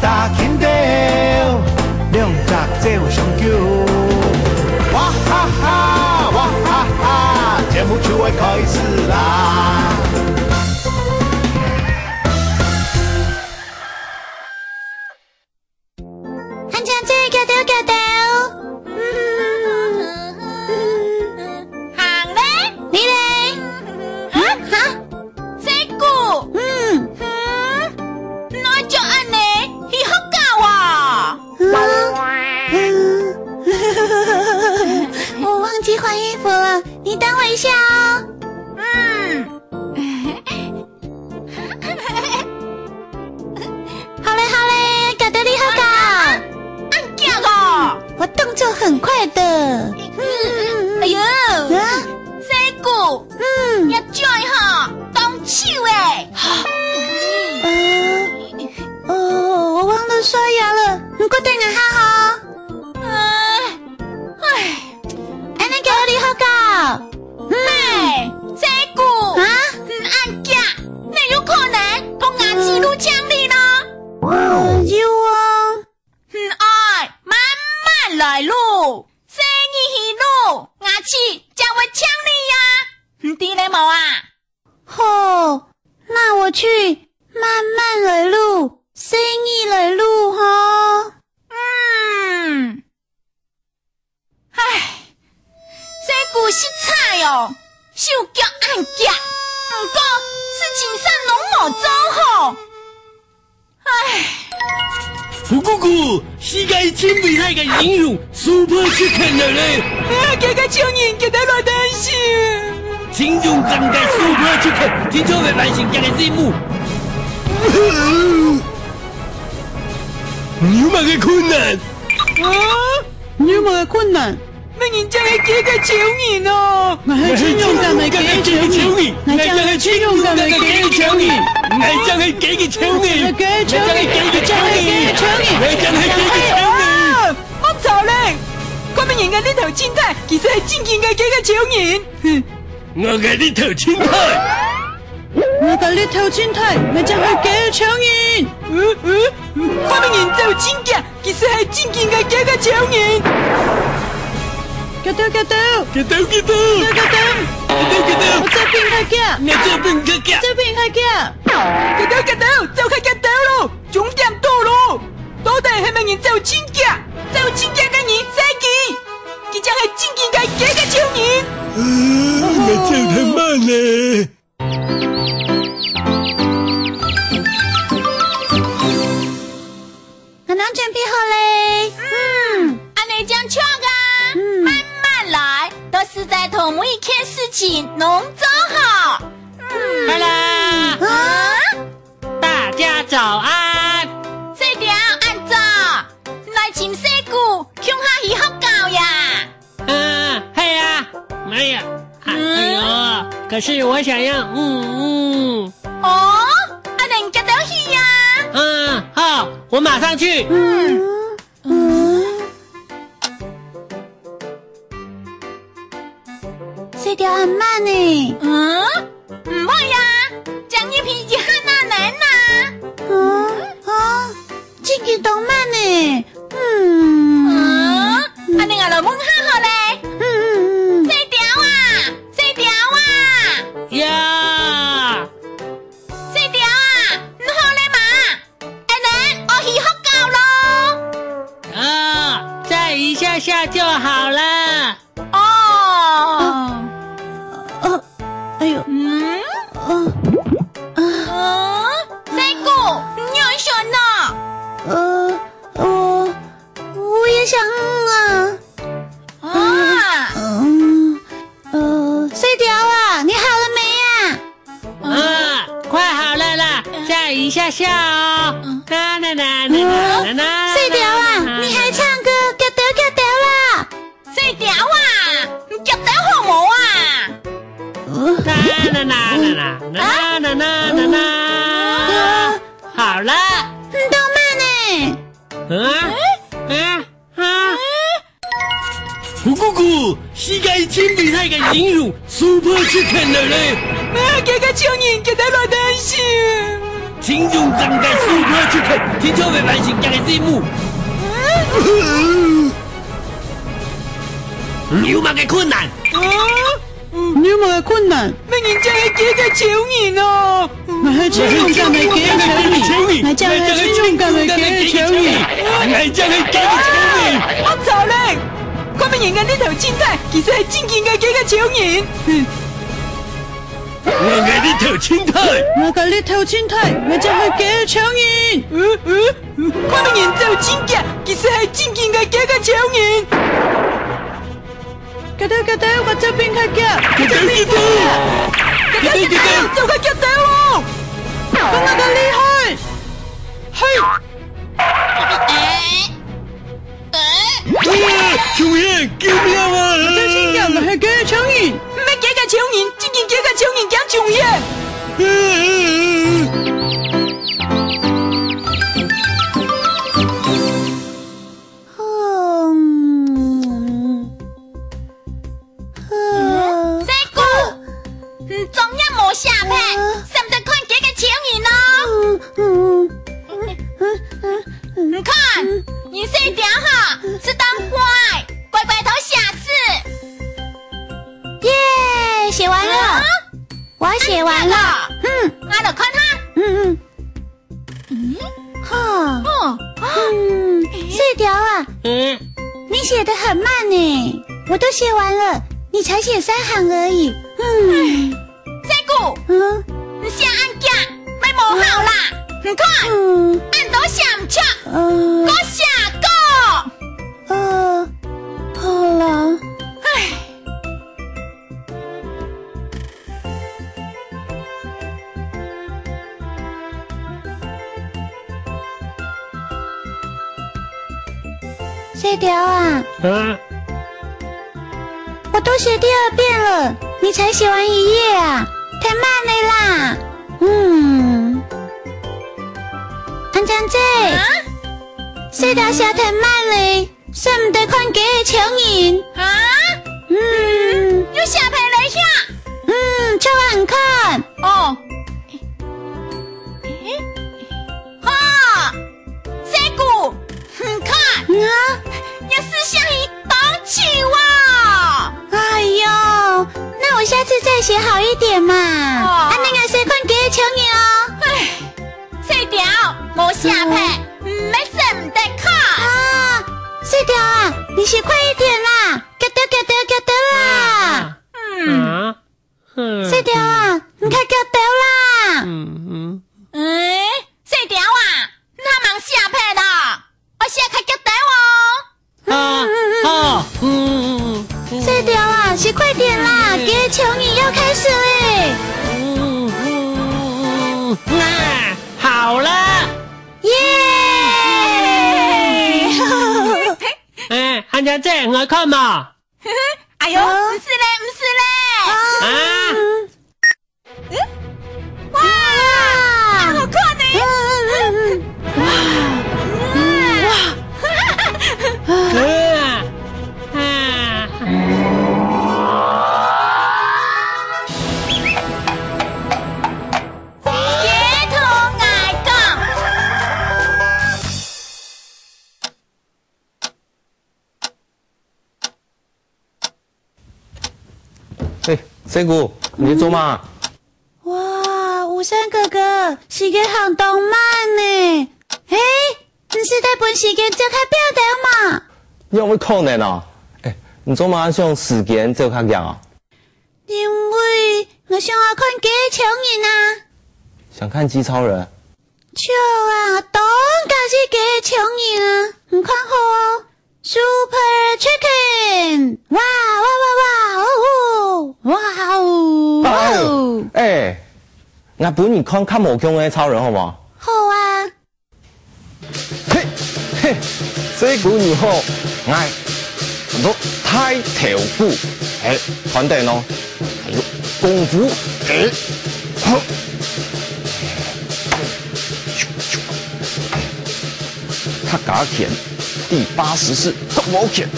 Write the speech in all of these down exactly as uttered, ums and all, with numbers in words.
打拳頭，兩隻走上去。哇哈哈，哇哈哈，節目就愛開始啦！恁靚姐，遽兜，遽兜。行咧？你咧？啊？哈？細姑？嗯。嗯？你愛著恁呢去學校啊？嗯？嗯。我忘記換衣服了，你等我一下哦。嗯。 好咧，好咧，遽兜你好搞。恁遽哦！我動作很快的。嗯，哎喲，啊？細姑，嗯。你嘴吼，當臭欸。呃，哦，我忘了刷牙了，你過等一下哈。呃，唉。恁呢遽兜你好搞。 嘿，細姑，啊？你恁遽，哪有可能同牙齒攏清理呢？呃，有啊。你愛慢慢來攏，細義去攏，牙齒正會清理呀。你知咧無啊？好，那我去慢慢來攏，細義來攏吼。嗯。 唉，細姑實在哦，手腳恁遽，毋過事情煞攏無做好。唉。虎姑姑，世界盡偉大个英雄Super Chicken來咧！啊，該个超人，佢等來等先！盡勇敢个Super Chicken，盡就會完成佢个任務。你有麼个困難？啊？ 你有麼个困難？麼人正係該个超人哦？𠊎係盡勇敢个該个超人，𠊎正係盡勇敢个該个超人，𠊎正係該个超人，𠊎正係該个超人，𠊎正係該个超人，𠊎正係該个超人。啊，莫吵咧！看麼人个力頭盡大，其實係正經个該个超人。哼。 𠊎个力頭盡大。𠊎个力頭盡大，𠊎正係該个超人。呃，呃，呃，看麼人走盡遽，其實係正經个該个超人。遽兜，遽兜。遽兜，遽兜。遽兜，遽兜。遽兜，遽兜。𠊎走分較遽。𠊎走分較遽。走分較遽。遽兜，遽兜，走較遽兜囉，終點到囉。到底係麼人走盡遽？走盡遽个人，細義，佢正係正經个該个超人。呃，𠊎走忒慢咧。 𠊎等準備好咧。嗯，恁呢正著啊。嗯。慢慢來，到時再同每一件事情攏做好。嗯。好啦。啊？大家早安。細條，恁早。來尋細姑，共下去學校呀。 嗯，係啊。哎呀，啊，嗯。哎喲，可是我想要，嗯，嗯。哦，恁呢遽兜去呀。嗯，好，我馬上去。嗯。嗯。細條恁慢呢。嗯？ 毋會啊，正入去一下仔呢啊。嗯，啊，真經當慢呢。嗯。嗯，恁呢𠊎來問下好咧。嗯，嗯，嗯。細條啊，細條啊。呀。細條啊，你好咧嗎？恁呢，愛去學校囉。啊，再一下下就好了。 哦。哦，哦，哎喲。嗯？哦，啊。嗯？細姑，你有想呢？呃，我，我也想啊。啊。嗯，呃，細條啊，你好了沒啊？ 啊，快好了啦，再一下下哦。嗯。啦啦啦啦啦啦啦。細條啊，你還唱歌，遽兜遽兜啦。細條啊，你遽兜好無啊？啦啦啦啦啦啦啦啦啦啦。啊。好了。你當慢呢。啊？啊？ 啊？虎姑姑，世界盡偉大个英雄Super Chicken來咧！啊，該个超人，遽兜來等先！請勇敢个super出拳，定著會完成佢个任務。有麼个困難？有麼个困難？麼人正係該个超人哦？𠊎係盡勇敢个該个超人，𠊎正係盡勇敢个該个超人。𠊎正係該个超人。啊，糟了！看麼人个力頭盡大，其實係正經个該个超人。 𠊎个力頭盡大。𠊎个力頭盡大，𠊎正係該个超人。呃，呃，看麼人走盡遽，其實係正經个該个超人。遽兜，遽兜，𠊎走變較遽。遽兜，遽兜。遽兜，遽兜，走較遽兜哦。看𠊎个厲害！嘿！ 啊，衝現！救命啊！𠊎正盡遽，𠊎係該个超人。毋係該个超人，正經該个超人驚衝現。嗯。 嗯，細姑，你作業無寫忒，使毋得看該个超人哦。你看，你細條吼，係當乖，乖乖讀寫字。耶，寫完了。啊？我寫完了。啊，你寫了？嗯。𠊎來看下。嗯，嗯。 嗯？哈。哦，啊。嗯，誒？細條啊，嗯？你寫得很慢呢，我都寫完了，你才寫三行而已。嗯。細姑，嗯？你寫恁遽，乜無效啦。你看，嗯。恁多寫毋著，呃。過寫過。呃，好啦。唉。 細條啊，啊？我都寫第二遍了，你才寫完一頁啊？忒慢了啦！嗯。安珍姐，啊？細條寫忒慢了。 使毋得看該个超人。啊？嗯。又寫忒了呀？嗯，就恁看。哦。誒？哈！細姑，你看。嗯啊？你字寫到當醜哦。哎喲，那我下次再寫好一點嘛。哦。恁樣𠊎先看該个超人哦。唉。 細條，無寫忒，嗯。毋係寫毋得看。啊，細條啊，你寫快一點啦，遽兜，遽兜，遽兜啦。啊？嗯。啊？嗯。細條啊，你較遽兜啦。嗯，嗯。誒，細條啊，你還吂寫忒啦，愛寫較遽兜哦。 啊，好，嗯，嗯，嗯，嗯。細條啊，寫快點啦，嗯。該个超人要開始嘞。嗯，嗯，嗯，嗯，啊，好了。耶！哎，安珍姐，𠊎看嘛。哎喲，啊。毋係咧，毋係咧。啊？ 嗯？哇！哇！好看呢！嗯，嗯，嗯，嗯。哇！哇！啊！啊！你同𠊎講。 哎，細姑，你在做麼？哇，吳山哥哥，時間行當慢呢。嘿，你係在分時間走較遽兜嘛？仰會可能哦？哎，你做麼想時間走較遽哦？因為𠊎想愛看該个超人啊。想看機超人？ 就啊，當加是該个超人啊，你看好哦，Super Chicken，哇哇哇哇哦哦，哇哦哇哦！哎喲，哎，𠊎分你看較無共樣个超人好無？好啊。嘿，嘿，這股你好，𠊎 落大頭鼓，嘿，看等哦，還有功夫，嘿，好。客家拳第八十式國寶拳。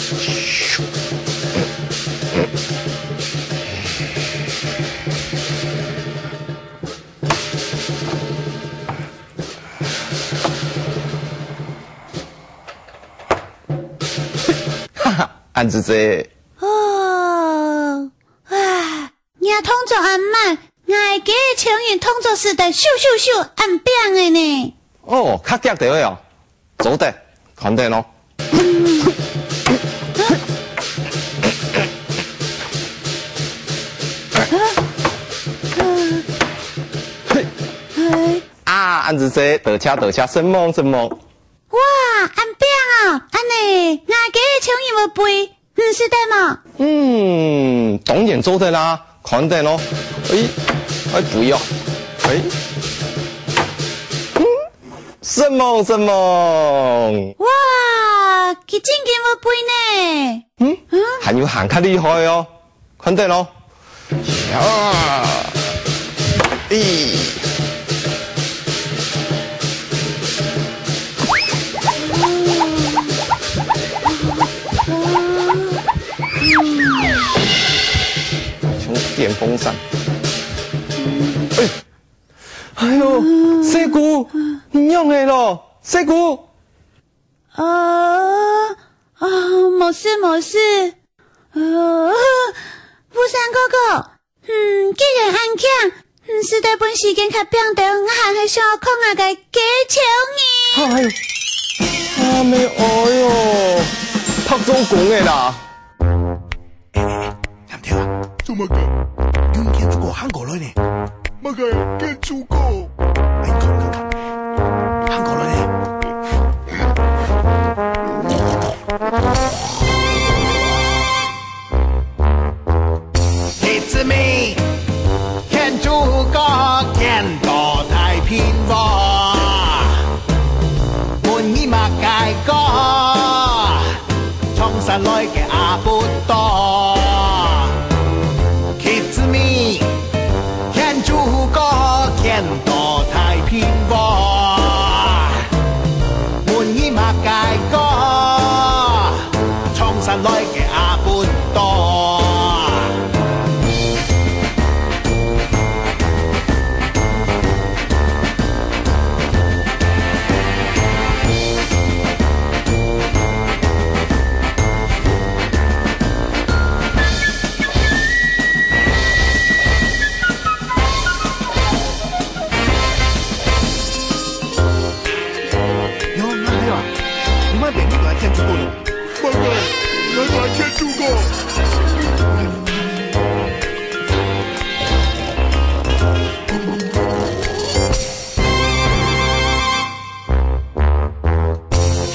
恁仔細。哦，啊，若動作恁慢，𠊎个超人動作使得咻咻咻恁拚个呢。哦，較遽兜个哦。做得，看等哦。嘿。嘿。啊，恁仔細，多謝多謝，承蒙承蒙。 哇，恁拚啊！恁呢，𠊎个超人烏龜，你使得無？嗯，當然做得啦，看等哦。哎，哎，不要，哎，嗯，承蒙，承蒙。哇，佢真經烏龜呢。嗯，嗯？還有還較厲害哦。 看等哦。呀，咦。像電風扇。哎，哎喲，細姑，你仰仔咯？細姑。 呃，啊，無事，無事。呃，烏山哥哥，嗯，既然恁慶，嗯，使得分時間較拚兜，𠊎還係想要看𠊎个雞球呢。哎喲，阿妹，哎喲，白做工个啦。 哎，哎，哎，念頭啊，做麼个？有人建築哥行過來呢。麼个建築哥？哎，你看，你看，看，行過來呢。It's me，建築哥，建築大兵哥，問你麼个哥？ 從山來个阿不多。Kids me，天主哥，天多太平和。問你麼个哥？從山來个阿不多。 喲，阿妹啊，你莫變，你都愛天主哥咯。莫怪，你都愛天主哥。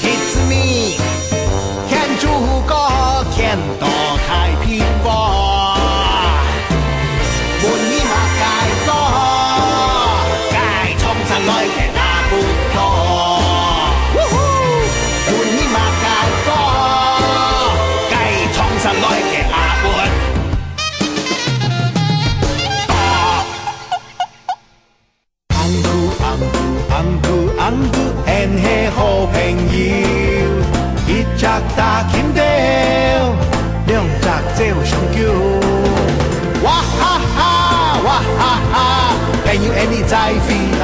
Kids me，天主哥，天多太平和。問你麼个哥？該從山來个阿不多。問你麼个哥？該從山來个阿不多。 紅姑，紅姑，紅姑，紅姑，𫣆係好朋友。一隻大金條，兩隻走相救。哇哈哈，哇哈哈，朋友，𫣆俚再會啦。